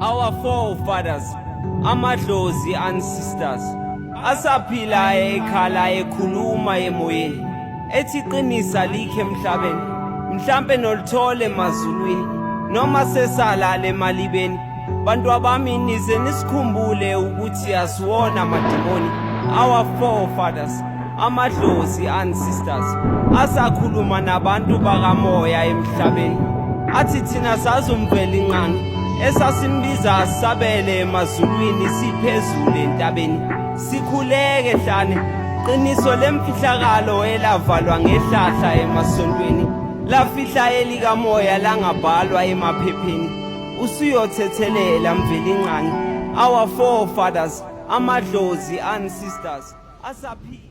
Our forefathers, amadlozi, ancestors asaphila ekhala ekhuluma emoyeni ethi qinisa likhe emhlabeni, mhlampe nolithole emazulwini noma sesalala emalibeni. Bantu abami, nize nisikhumbule ukuthi asiwona amadimoni. Our forefathers, amadlozi, ancestors asakhuluma nabantu bakamoya emhlabeni athi thina sazi uMvelinqangi esasimbiza sabele emazulwini siphezulu entabeni sikhuleke hlane. Qiniso lemfihlakalo elavalwa ngehlahla emasontweni lafihla elikamoya langabhalwa emaphepheni. Usuyothethelela, Mvelinqangi. Our forefathers, amadlozi, ancestors asaphila.